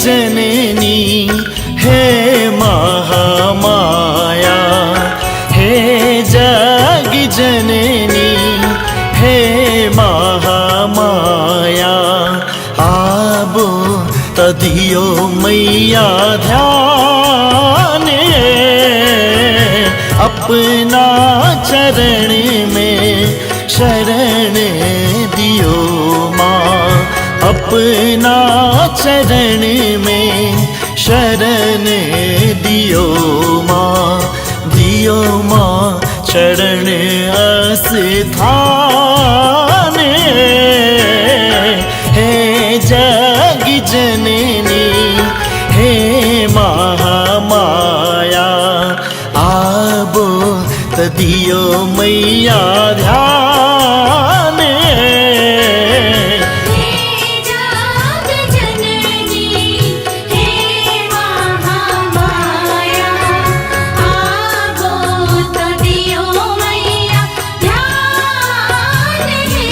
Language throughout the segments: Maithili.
जननी हे महामाया, हे जग जननी हे महामाया। आबो त दियो मैया ध्यान, अपना चरण में शरण दियो माँ, अपना चरण में शरण दियो माँ, दियो माँ चरण आस्थान। हे जग जननी हे महामाया, आबो त दियो मैया ध्यान। हे जग जननी हे महामाया, आबो त दियो मैया ध्यान हे।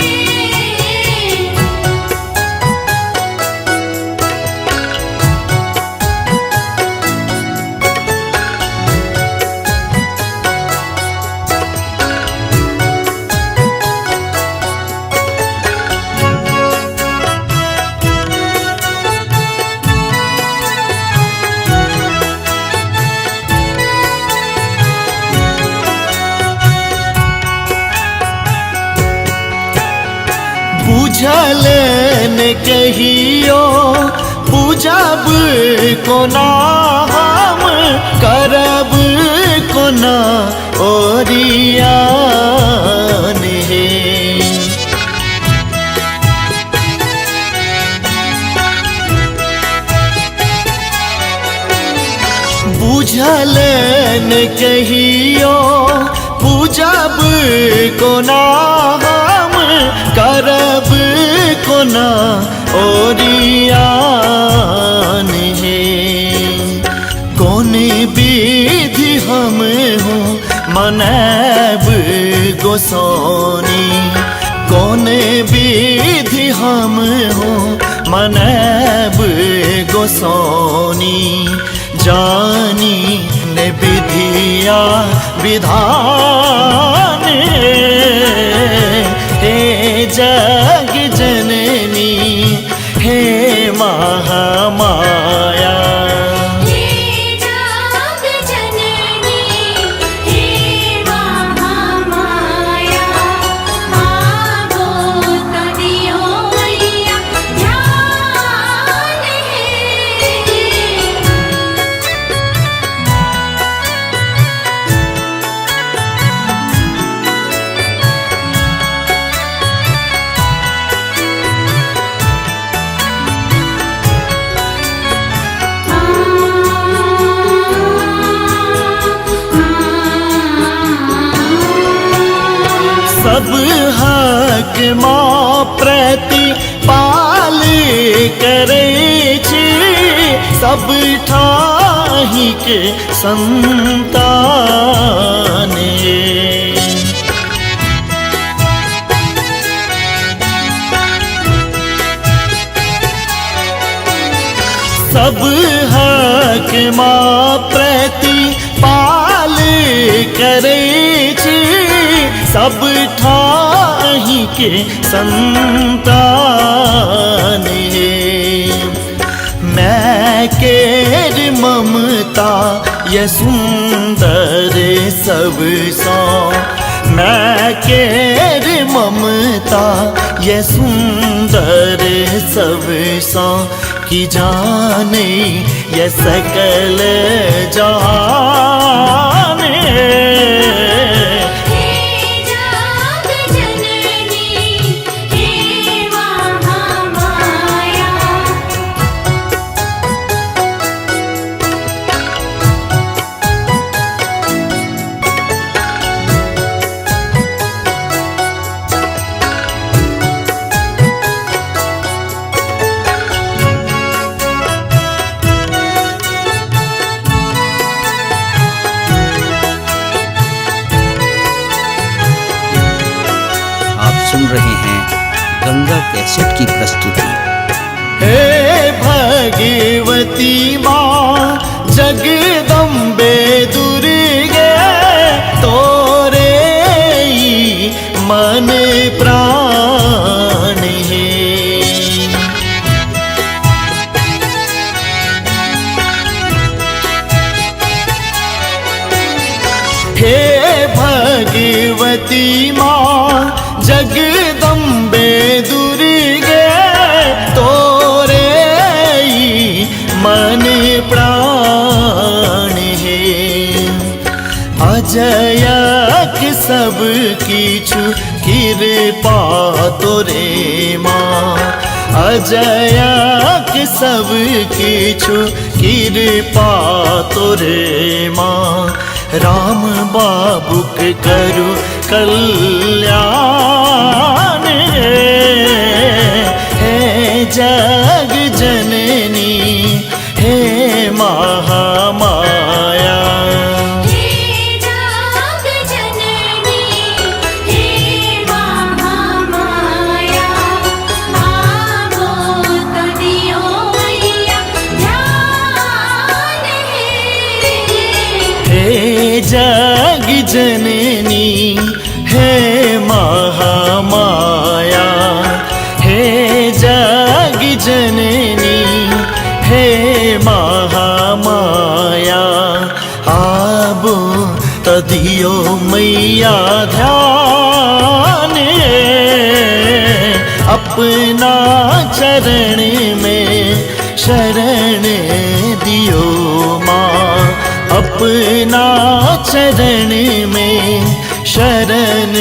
बुझल न कहियो पूजब कोना हम, करब कोना ओरियान हे। बुझल न कहियो पूजब कोना हम, करब कोना ओरियान हे। कौन विधि हम हूँ मनैब गोसौनी, कौन विधि हम हूँ मनैब गोसौनी। जानी ने विधिया विधान, हे जग जननी हे महामाया। हे जग जननी हे महामाया, आबो त दियो मैया ध्यान हे। सब हक माँ प्रति पाल करे छी, सब ठाही के संतान। सब हक माँ प्रति पाल करे छी, सब ठाही के संतान। मैं केर ममता ये सुंदर सब सौ, मैं केर ममता ये सुंदर सब सौ, की जाने ये सकल जाने। हे जग जननी हे महामाया। सुन रहे हैं गंगा कैसेट की प्रस्तुति। हे भक्त भगवती माँ जगदम्बे दुर्गे तोरे मन प्राण हे। हे भगवती माँ जगदम्बे दुर्गे तोरे मन प्राण हे। अजयक सब किछु कृपा तोरे माँ, अजयक सब किछु कृपा तोरे माँ। राम बाबूक करु कल्याण हे जग जननी हे महामाया। हे जग जननी हे महामाया आबो तो दियो मैया ध्यान हे। हे जग जननी हे महामाया, हे जग जननी हे महामाया। आबो त दियो मैया ध्यान अपना चरण में शरण दियो माँ, अपना चरण में शरण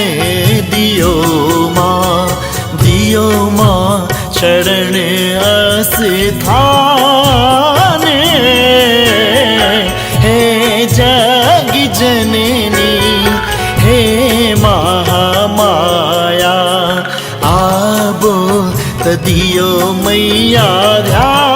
दियो माँ। दियो माँ चरण आस्थान हे जग जननी हे महामाया। आबो त दियो मैया ध्यान।